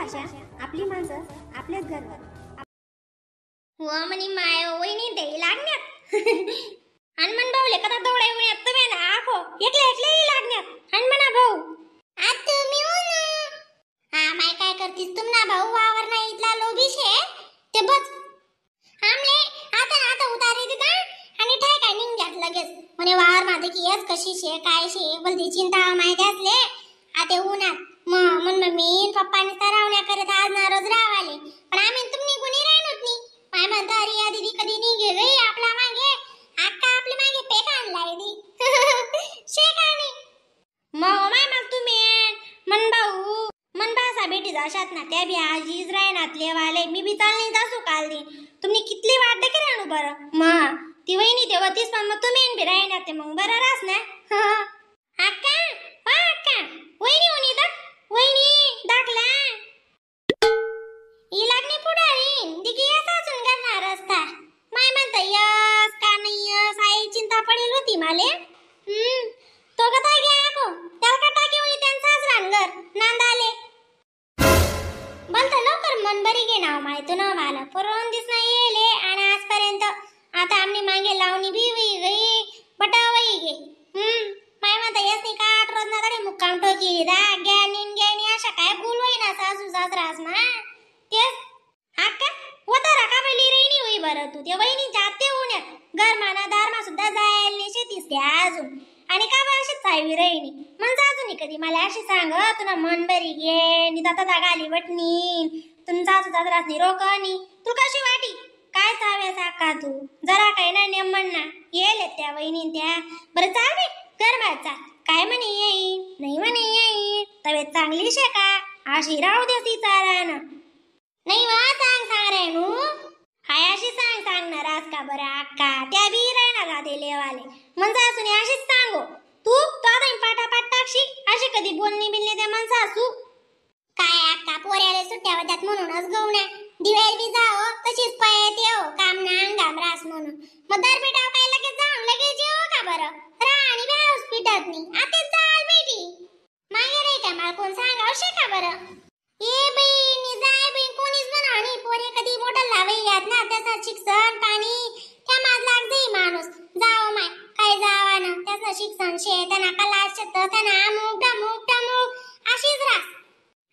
भाषा, आपली माणसं, आपलेच घर. हो म्हणी माय वहिनी दे लागण्यात. हनुमान भाऊले कदा दौडाय उण्यात तुम्ही ना आखो एकले एकले लागण्यात. हनुमाना भाऊ आ तुम्ही उन हा माय काय करतीस तुमना भाऊ वावर नाही इथला लोभी शे ते बच आमले आता ना आता उतारे देता आणि ठाय काय निघ्यात लगेच म्हणे वावर माझे की यस कशी शे काय शे बोलती चिंता माय त्यासले आता उन्हात मग मन मम्मी पप्पाने तरावण्या करत आज ना रोज रावाले पण आम्ही तुम्ही कोणी राहिलोत नी. माय म्हणता अरे या दीदी कधी निघे गई आपला मागे अक्का आपली मागे पेक आणलाय दी शे का नाही. मग माय मग तुम्ही मन भाऊ मन भासा भेटी जाशात ना त्या बी आज इस्रायनातले वाले मी बी चालणी जासू काल दी तुम्ही कितली वाट देखील आणू बरं मग ती वहिनी तेव्हा तीच पण मग तुम्ही बी राहिना ते मग बरं रास ना. अक्का वा अक्का वहिनी होणी दाख वहिनी दाखला ही लागणी पुढारी दिगी असून करणार रस्ता माय म्हणता यस का नाही यस आई चिंता पडेल होती माले. तो कथा घ्या आको त्याला का टाकी होई त्यांचा सासरान घर नांदाले बोलता लवकर मन बरी घे नाव माहिती ना मला परवन दिस नाही येले आणि आजपर्यंत आता आमनी मागे लावणी बी होई गई बटावई गे. माय म्हणता येस नाही का आठ रोज ना तरी मुक्काम ठोकी दा ज्ञानी ज्ञानी अशा काय भूल होई ना सासू सासरास मा तेच अक्का वतारा का पहिली रेणी होई बरं तू ते वहिनी जाते उन्यात घर माना दारमा सुद्धा जायला नाही शेतीस त्या अजून आणि का बरं अशी चावी रहिणी मन सासूनी कधी मला अशी सांग तुला मन बरी घे नि दाता दागाली वटणी तुमचा सासू सासरासनी रोकणी तू कशी वाटी काय चाव्यास अक्का तू जरा काय ना नेम म्हण ना येईल त्या वहिनी त्या बरं चाल कर बाचा काय म्हणे येईन नाही म्हणे येईन तब्येत चांगली शे का अशी राहू दे ती चारानं नाही वा सांग सांग रे नू हाय अशी सांग सांगणार आज का बरं अक्का त्या बी राहणार राहते लेवाले मन सासूने अशीच सांगो तू तो आता पाटापाट टाकशी अशी कधी बोलणी बिलणी त्या मन सासू काय अक्का पोऱ्याला सुट्ट्या होत्यात म्हणूनच गवण्या दिवाळी बी जाओ तशीच पाय येते हो काम ना अंगाम रास म्हणून मग दरबेटाव काय लगेच जाऊन लगेच येऊ का बरं राणी बी हॉस्पिटल नी आता चाल बेटी मागे रे का मला कोण सांगाव शे का बरं ए बहिणी जाय बहीण कोणीच म्हणा आणि पोरे कधी मोठं लावे यात ना त्याचा शिक्षण पाणी त्या माझ लाग जाई माणूस जाओ माय काय जावा ना त्याचं शिक्षण शे त्यांना कला शेत त्यांना अमुक ढमुक टमुक अशीच रास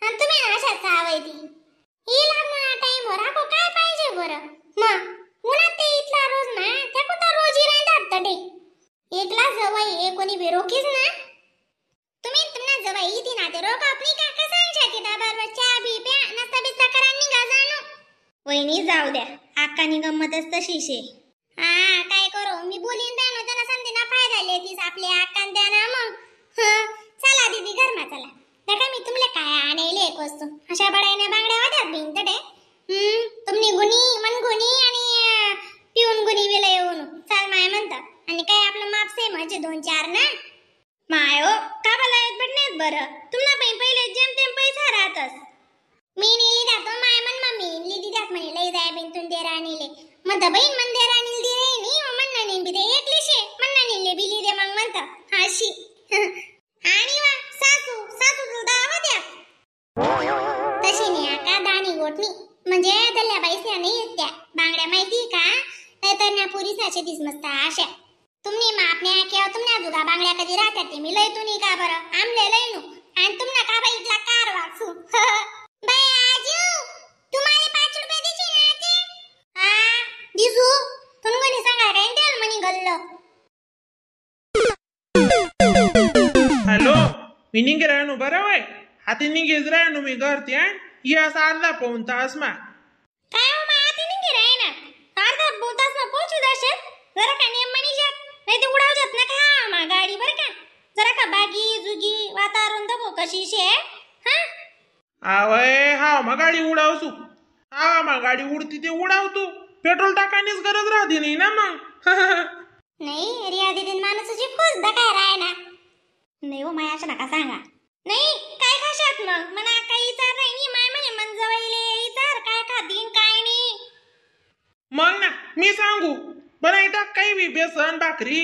आणि तुम्ही ना अशाच चावय ती ही लाग म्हणा टाइम वर आको काय पाहिजे बरं मग उन्हात ते इथला रोज ना त्या कोणता रोजी राहतात तडे एकला जवळ ये कोणी बी रोखीच ना तुम्ही तुम्हाला जवळ इथे ना ते रोख आपली का का सांगशा तिथं बरोबर चहा बी प्या नसता बिस्ता करा निघा जाणू. वहिनी जाऊ द्या आकानी गंमतच तशी शे. हा काय करू मी बोलीन त्यानं त्यांना सांगते ना फायदा लेतीस आपले आकान द्या ना मग. चला दीदी घरमा चला नका मी तुमले काय आणायले एक वस्तू अशा बडाईने बांगड्या होत्यात बिन तडे. तुमनी गुणी मन गुणी आणि पिऊन गुणी विला येऊन चाल माय म्हणतं आणि काय आपलं माप सेम म्हणजे दोन चार ना मायो का बला येत बट नाहीत बरं तुम्हाला पण पहिले जेमतेम पैसा राहतस. मी नेली जातो माय मन मम्मी लिली जात म्हणे लई जाय बिन तुम देराणीले म्हणतं बहीण मन देराणीला दे रे नी म्हणणं नेन बी ते एकली शे म्हणणं नेले बिली दे मग म्हणतं अशी. आणि वा सासू सासू तुला दावा द्या तशी नाही आका दाणी गोटणी म्हणजे दल्ल्या बाईसल्या नाही त्या बांगड्या माहिती का नाहीतर ना पुरी साशे दिस मस्त अशा तुमनी मापण्या किंवा तुमच्या जुगा बांगड्या कधी राहतात ते मी लय तुनी का बरं आमले लय नू आणि तुमना का बाई इथला कार वाचू. बाई आजू तुम्हाला 5 रुपये दिशी ना ते हा दिसू तुमगणी सांगा काय तेल म्हणी गल्ल. हॅलो मी निघे राहणू बरं वय हाती निघेच राहणू मी घर त्या ये असा अर्धा पाऊन तास मा काय हो मा आती निघे राही ना अर्धा पाऊन तास मा पोहोचू जाशात जरा का नेम म्हणी जात नाही ते उडाव जात ना का मा गाडी बरं का जरा का बागी जुगी वातावरण दबो कशी शे हा आवय हा मा गाडी उडावसू हा मा गाडी उडती ते उडाव तू पेट्रोल टाकायचीच गरज राहते नाही ना मग. नाही रिया दीदी माणसाची खुश काय राय ना नाही हो माय अशा नका सांगा नाही काय खाशात मग मना काही विचार नाही नी माय म्हणे मन जवळले विचार काय खातीन काय नाही मग ना मी सांगू बनाई टाक काही बी बेसन भाकरी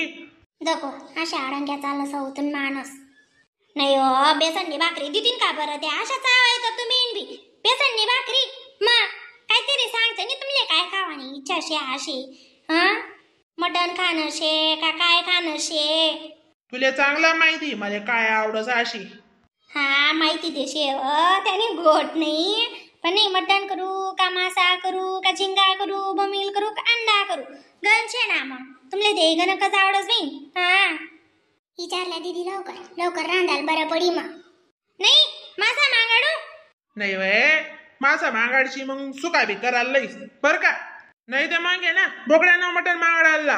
दको अशा आडंग्या चाललं सौतून माणूस नाही हो बेसननी भाकरी देतीन का बरं त्या अशा चावायचं तुम्ही बी बेसन बेसननी भाकरी. मग काहीतरी सांगते नी तुमले काय खावानी इच्छा शे अशी. हा मटण खाणं शे का काय खाणं शे? तुले चांगला माहिती मला काय आवडस अशी. हा माहिती ते शेव त्याने गोट नाही पण नाही मटण करू का मासा करू का झिंगा करू बमील करू का अंडा करू गण शे ना मग तुमले ते गण कसं आवडस बाई. हा विचारला दीदी लवकर लवकर रांधाल बरं पडी मग. नाही मासा मागाडू. नाही वय मासा मागाडशी मग सुका बी करायला लईस बर का. नाही ते मागे ना बोकड्यानं मटण मागाडायला.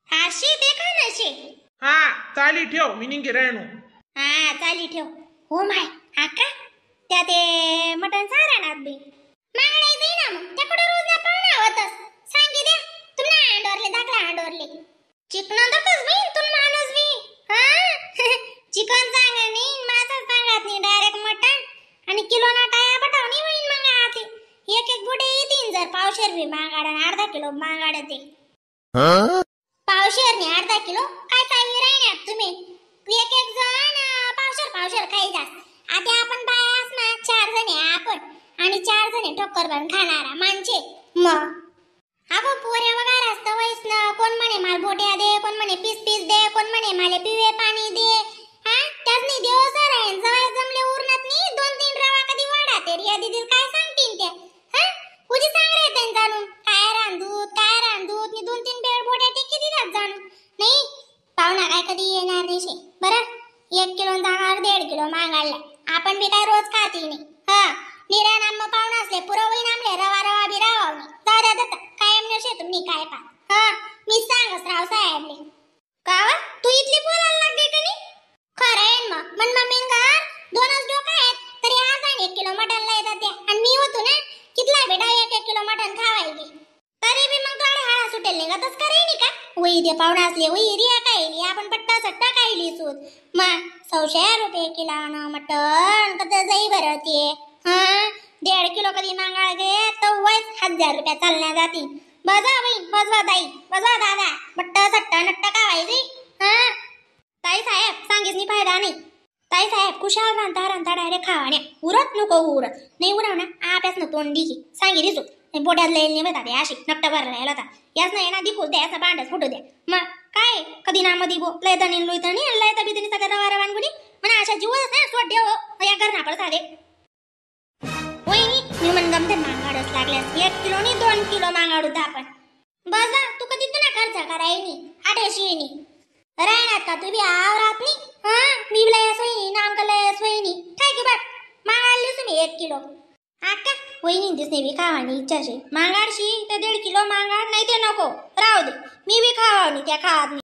अशी ते खाणं शे. हा चाली ठेव मी निघे राहणू. हा चाली ठेव. हो माय आका त्या ते मटण सारा ना बी मागाडायचं ना मग त्या कुठं रोज ना पाहुणा होतस सांगी द्या तुम्हाला हांडोरले दाखला हांडोरले. चिकन दतस बाई तुन माणूस बी. हा चिकन सांगा नाही मासा सांगत नाही डायरेक्ट मटण आणि किलो ना टाया बटावणी होईन मग आते एक एक बुडे येतीन जर पावशेर बी मागाड आणि अर्धा किलो मागाड ते. पावशेर नाही अर्धा किलो काय चावी राहण्यात तुम्ही एक एक जण पावशेर पावशेर खाई जास. आता आपण बायास ना 4 जण आहे आपण आणि 4 जण ठोकर बन खाणारा माणसे. मग अगो पोऱ्या वगैरे असतं वैस ना कोण म्हणे माल बोट्या दे कोण म्हणे पीस पीस दे कोण म्हणे माले पिवे पाणी दे. हा त्याच नाही देव सर आहे जवळ जमले उरणार नाही 2-3 रवा कधी वाढा ते रिया दीदी काय सांगतीन त्या. हा उजी सांग रे त्यांना जाणून काय रांदूत काय रांदूत मी 2-3 बेळ बोट्या टेकी दिलात जाणून. नाही पाहुणा काय कधी येणार नाही शे बरं. 1 किलो जाणार 1.5 किलो मागायला आपण बी काय रोज खाती नाही. हा निरा नाम पाहुणा असले पुरं होईन आमले रवा रवा बी रावा नाही दादा दत्ता कायम नशे तुम्ही काय पा. हा मी सांगस राव साहेबले का वा? तू इथली बोलायला लागली का नाही? खरं आहे मग मन मम्मी घर 2च डोकं आहेत तरी आज आणि 1 किलो मटण येतात त्या आणि मी होतो ना कितला बेटा 1-1 किलो मटण खावायचे तरी बी मग थोडे हाडा सुटेल नाही का तस करे नाही का. उई ते पाहुणा असले उई रिया कायली आपण पट्टा सट्टा कायली सूत मग 100 रुपये किलो ना मटण कसं जाई बरं ते. हा 1.5 किलो कधी मागाळ गे तर वयच 1000 रुपया चालण्या जातील. बजा बाई बजवा ताई बजवा दादा बट्टा सट्टा नट्टा कावायची. हा ताई साहेब सांगीच नाही फायदा नाही. ताई साहेब कुशाल रांधता रांधता डायरेक्ट खावाण्या उरत नको उरत नाही उराव ना आप्यास ना तोंड दिखी सांगी दिसू बोट्यात लईल नाही बघा ते अशी नकटा भरला राहिला होता याच नाही ना दिखूच द्या याचा भांडच फुटू द्या. मग काय कधी ना मधी बो लयता नाही लुईता नाही आणि लयता बी तिने सगळं रवा रवान गुणी म्हणा अशा जीवच ना सोड देव या घरना पड साधे. वहिनी मी म्हण गमते मांगाडच लागल्यास 1 किलो नाही 2 किलो मांगाडू आपण. बसा तू कधी तुला खर्च करायनी आठेशी येणी राहणार का तू बी आवरात नाही. हा मी लय सोयी नाम का लय सोयी ठाय की बाट मागाडली तुम्ही 1 किलो. आका वहिनी दिसणे बी खावानी इच्छा शे मांगाडशी तर 1.5 किलो मांगाड नाही ते नको राहू दे मी बी खावानी त्या खावात नाही.